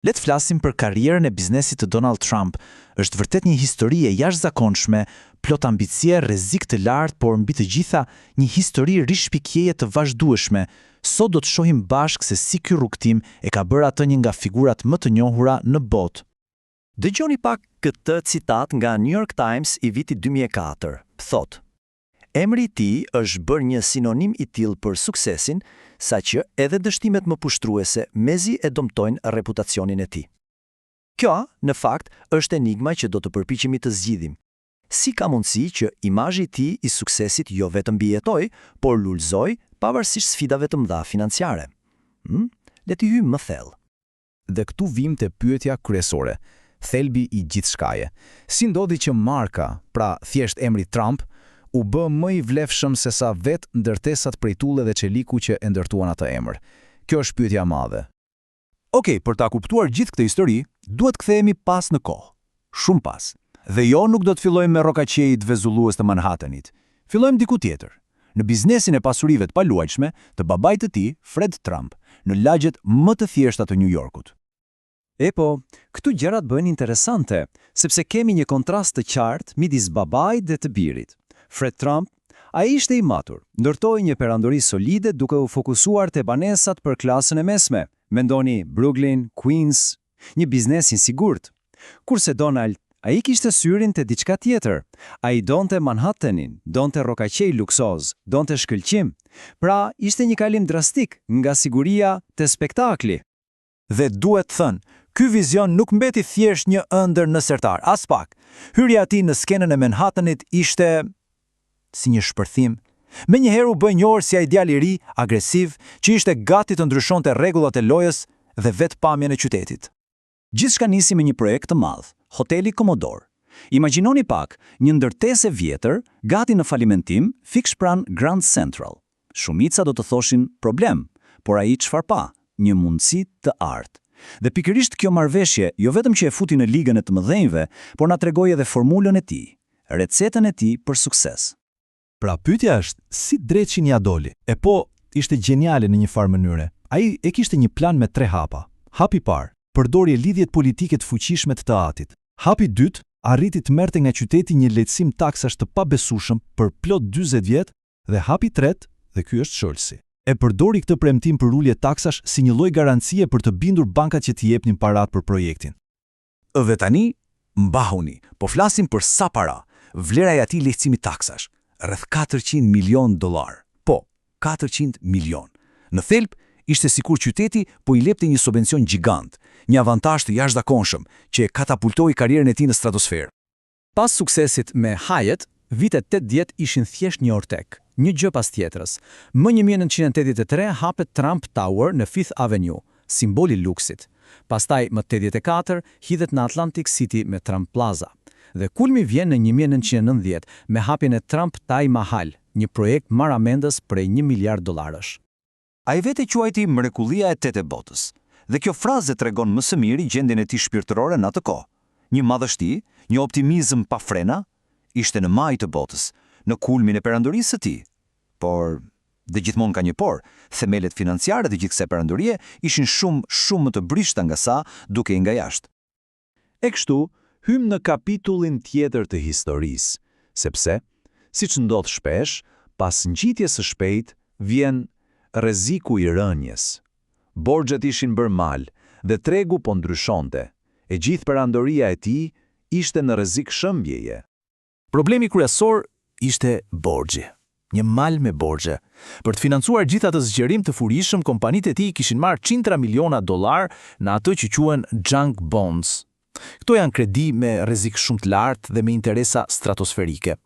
Le të flasim për karrierën e biznesit të Donald Trump. Është vërtet një histori e jashtëzakonshme, plot ambicie, rrezik të lartë, por mbi të gjitha një histori rishpikjeje të vazhdueshme. Sot do të shohim bashkë se si ky rrugëtim e ka bërë atë një nga figurat më të njohura në botë. Dëgjoni pak këtë citat nga New York Times i vitit 2004. Thotë: Emri i tij është bërë një sinonim i tillë për suksesin, saqë edhe dështimet më poshtëruese mezi e dëmtojnë reputacionin e tij. Kjo, në fakt, është enigma që do të përpiqemi të zgjidhim. Si ka mundësi që imazhi i tij i suksesit jo vetëm mbijetoi, por lulëzoi pavarësisht sfidave të mëdha financiare? Hmm? Le të hyjmë më thellë. Dhe këtu vijmë te pyetja kryesore, thelbi i gjithçkaje. Si ndodhi që marka, pra thjesht emri Trump, u bë më i vlefshëm sesa vetë ndërtesat prej tulle dhe çeliku që e ndërtuan atë emër? Kjo është pyetja e madhe. Okej, për ta kuptuar gjithë këtë histori, duhet të kthehemi pas në kohë. Shumë pas. Dhe jo nuk do të fillojmë me rrokaqiejt vezullues të Manhattanit. Fillojmë diku tjetër. Në biznesin e pasurive të paluajtshme të babait të tij, Fred Trump, në lagjet më të thjeshta të New Yorkut. E po, këtu gjërat bëhen interesante, sepse kemi një kontrast të qartë midis babait dhe të birit. Fred Trump, ai ishte i matur, ndërtoi një perandori solide duke u fokusuar te banesat për klasën e mesme, mendoni Brooklyn, Queens, një biznes i sigurt. Kurse Donald, ai kishte syrin te diçka tjetër. Ai donte Manhattanin, donte rrokaqiej luksoz, donte shkëlqim. Pra, ishte një kalim drastik nga siguria te spektakli. Dhe duhet thënë, ky vizion nuk mbeti thjesht një ëndërr në sirtar, aspak. Hyrja e tij në skenën e Manhattanit ishte si një shpërthim. Menjëherë u bë njohur si ai djalë i ri, agresiv, që ishte gati të ndryshonte rregullat e lojës dhe vetë pamjen e qytetit. Gjithçka nisi me një projekt të madh, Hoteli Commodore. Imagjinoni pak, një ndërtesë e vjetër, gati në falimentim, fiks pranë Grand Central. Shumica do të thoshin problem, por ai çfarë pa? Një mundësi të artë. Dhe pikërisht kjo marrëveshje jo vetëm që e futi në ligën e të mëdhenjve, por na tregoi edhe formulën e tij, recetën e tij për sukses. Pra pyetja është, si dreqin ia doli? E po, ishte gjeniale në një farë mënyre. Ai e kishte një plan me tre hapa. Hapi i parë, përdori lidhjet politike të fuqishme të të atit. Hapi i dytë, arriti të merrte nga qyteti një lehtësim taksash të pabesueshëm për plot 40 vjet dhe hapi i tretë, dhe ky është çelësi. E përdori këtë premtim për ulje taksash si një lloj garancie për të bindur bankat që t'i jepnin paratë për projektin. Dhe tani, mbahuni, po flasim për sa para, vlera e atij lehtësimi taksash, rreth 400 milion dollar. Po, 400 milion. Në thelb, ishte sikur qyteti po i jepte një subvencion gjigant, një avantazh të jashtëzakonshëm që e katapultoi karrierën e tij në stratosferë. Pas suksesit me Hyatt, vitet 80 ishin thjesht një ortek, një gjë pas tjetrës. Më 1983 hapet Trump Tower në Fifth Avenue, simboli i luksit. Pastaj më 84 hidhet në Atlantic City me Trump Plaza. Dhe kulmi vjen në 1990 me hapjen e Trump Taj Mahal, një projekt marramendës prej 1 miliard dollarësh. Ai vetë e quajti mrekullia e tetë e botës. Dhe kjo frazë tregon më së miri gjendjen e tij shpirtërore në atë kohë. Një madhështi, një optimizëm pa frena, ishte në majë të botës, në kulmin e perandorisë së tij. Por, dhe gjithmonë ka një por, themelet financiare të gjithë kësaj perandorie ishin shumë, shumë më të brishta nga sa dukej nga jashtë. E kështu, hymë në kapitullin tjetër të historisë, sepse, siç ndodh shpesh, pas ngjitjes së shpejtë vjen rreziku i rënies. Borxhet ishin bërë mal dhe tregu po ndryshonte. E gjithë perandoria e tij ishte në rrezik shembjeje. Problemi kryesor ishte borxhi. Një mal me borxhe. Për të financuar gjithë atë zgjerim të furishëm, kompanitë e tij kishin marrë qindra miliona dollar në atë që quhen junk bonds. Këto janë kredi me rrezik shumë të lartë dhe me interesa stratosferike.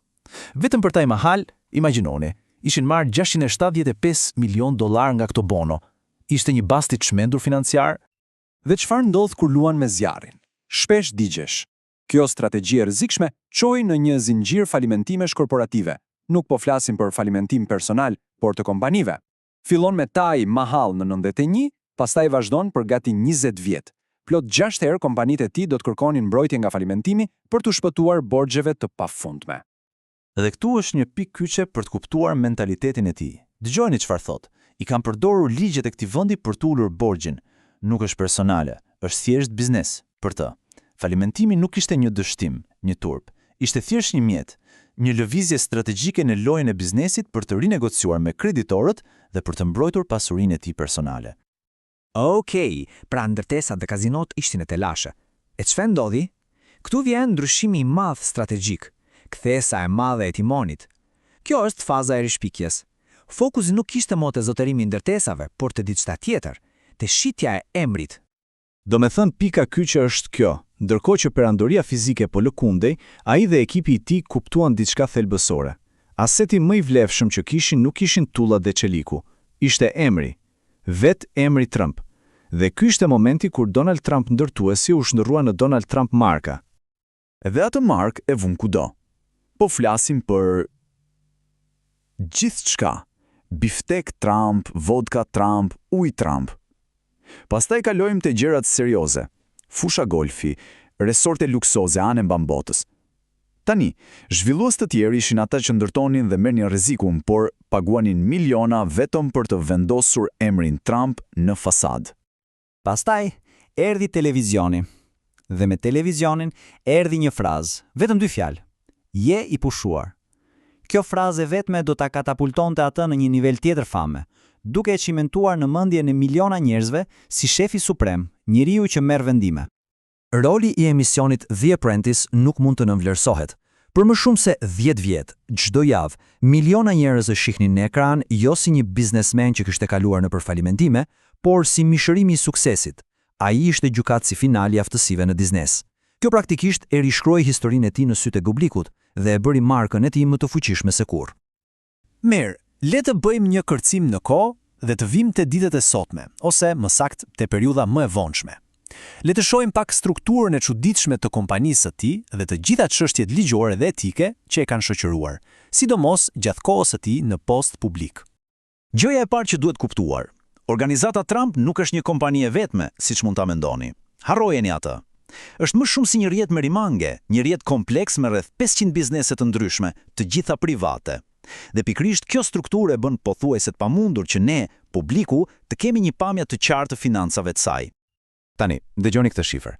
Vetëm për Taj Mahal, imagjinoni, ishin marrë 675 milion dollar nga këto bono. Ishte një bast i çmendur financiar. Dhe çfarë ndodh kur luan me zjarrin? Shpesh digjesh. Kjo strategji e rrezikshme çoi në një zinxhir falimentimesh korporative. Nuk po flasim për falimentim personal, por të kompanive. Fillon me Taj Mahal në 91, pastaj vazhdon për gati 20 vjet. Plot 6 herë kompanitë e tij do të kërkonin mbrojtje nga falimentimi për t'u shpëtuar borxheve të pafundme. Dhe këtu është një pikë kyçe për të kuptuar mentalitetin e tij. Dëgjojeni çfarë thotë. I kam përdorur ligjet e këtij vendi për të ulur borxhin. Nuk është personale, Është thjesht biznes për të. Falimentimi nuk ishte një dështim, një turp. Ishte thjesht një mjet, një lëvizje strategjike në lojën e biznesit për të rinegociuar me kreditorët dhe për të mbrojtur pasurinë e tij personale. Okej, pra ndërtesat dhe kazinot ishin në telashe. E çfarë ndodhi? Këtu vjen ndryshimi i madh strategjik, kthesa e madhe e timonit. Kjo është faza e rishpikjes. Fokusi nuk ishte më te zotërimi i ndërtesave, por te diçka tjetër, te shitja e emrit. Domethënë pika kyçe është kjo, ndërkohë që perandoria fizike po lëkundej, ai dhe ekipi i tij kuptuan diçka thelbësore. Aseti më i vlefshëm që kishin nuk ishin tullat dhe çeliku, ishte emri. Vetë emri Trump. Dhe ky ishte momenti kur Donald Trump ndërtuesi u shndërrua në Donald Trump marka. Dhe atë markë e vunë kudo. Po flasim për gjithçka. Biftek Trump, vodka Trump, ujë Trump. Pastaj kalojmë te gjërat serioze. Fusha golfi, resorte luksoze anembanë botës. Tani, zhvillues të tjerë ishin ata që ndërtonin dhe merrnin rrezikun, por paguanin miliona vetëm për të vendosur emrin Trump në fasadë. Pastaj erdhi televizioni. Dhe me televizionin erdhi një frazë, vetëm dy fjalë. Je i pushuar. Kjo frazë e vetme do ta katapultonte atë në një nivel tjetër fame, duke e çimentuar në mendjen e miliona njerëzve si shefi suprem, njeriu që merr vendime. Roli i emisionit The Apprentice nuk mund të nënvlerësohet. Për më shumë se 10 vjet, çdo javë, miliona njerëz e shihnin në ekran jo si një biznesmen që kishte kaluar nëpër falimentime, por si mishërimi i suksesit. Ai ishte gjykatësi final i aftësive në biznes. Kjo praktikisht e rishkroi historinë e tij në sytë e publikut dhe e bëri markën e tij më të fuqishme se kurrë. Mirë, le të bëjmë një kërcim në kohë dhe të vijmë te ditët e sotme, ose më saktë te periudha më e vonshme. Le të shohim pak strukturën e çuditshme të kompanisë së tij dhe të gjitha çështjet ligjore dhe etike që e kanë shoqëruar, sidomos gjatë kohës së tij në post publik. Gjëja e parë që duhet kuptuar, organizata Trump nuk është një kompani e vetme, siç mund ta mendoni. Harrojeni atë. Është më shumë si një rrjet merimange, një rrjet kompleks me rreth 500 biznese të ndryshme, të gjitha private. Dhe pikërisht kjo strukturë e bën pothuajse të pamundur që ne, publiku, të kemi një pamje të qartë të financave të saj. Tani, dëgjoni këtë shifër.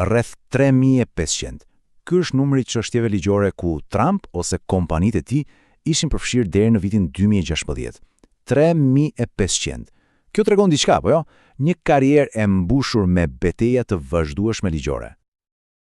Rreth 3500. Ky është numri i çështjeve ligjore ku Trump ose kompanitë e tij ishin përfshirë deri në vitin 2016. 3500. Kjo tregon diçka, apo jo? Një karrierë e mbushur me beteja të vazhdueshme ligjore.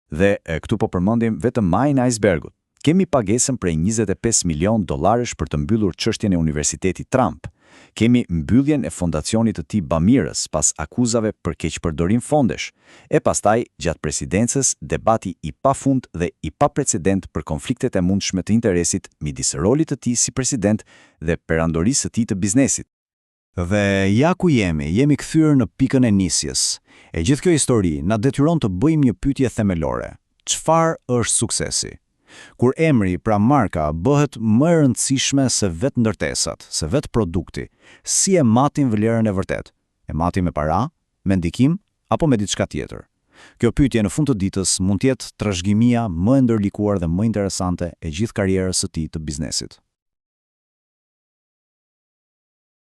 Dhe e, këtu po përmendim vetëm majën e icebergut. Kemi pagesën prej 25 milion dollarësh për të mbyllur çështjen e Universitetit Trump. Kemi mbylljen e fondacionit të tij bamirës pas akuzave për keqpërdorim fondesh. E pastaj, gjatë presidencës, debati i pafund dhe i paprecedent për konfliktet e mundshme të interesit midis rolit të tij si president dhe perandorisë së tij të biznesit. Dhe ja ku jemi, jemi kthyer në pikën e nisjes. E gjithë kjo histori na detyron të bëjmë një pyetje themelore. Çfarë është suksesi? Kur emri, pra marka, bëhet më e rëndësishme se vetë ndërtesat, se vetë produkti, si e matim vlerën e vërtetë? E matim me para, me ndikim, apo me diçka tjetër? Kjo pyetje në fund të ditës mund të jetë trashëgimia më e ndërlikuar dhe më interesante e gjithë karrierës së tij të biznesit.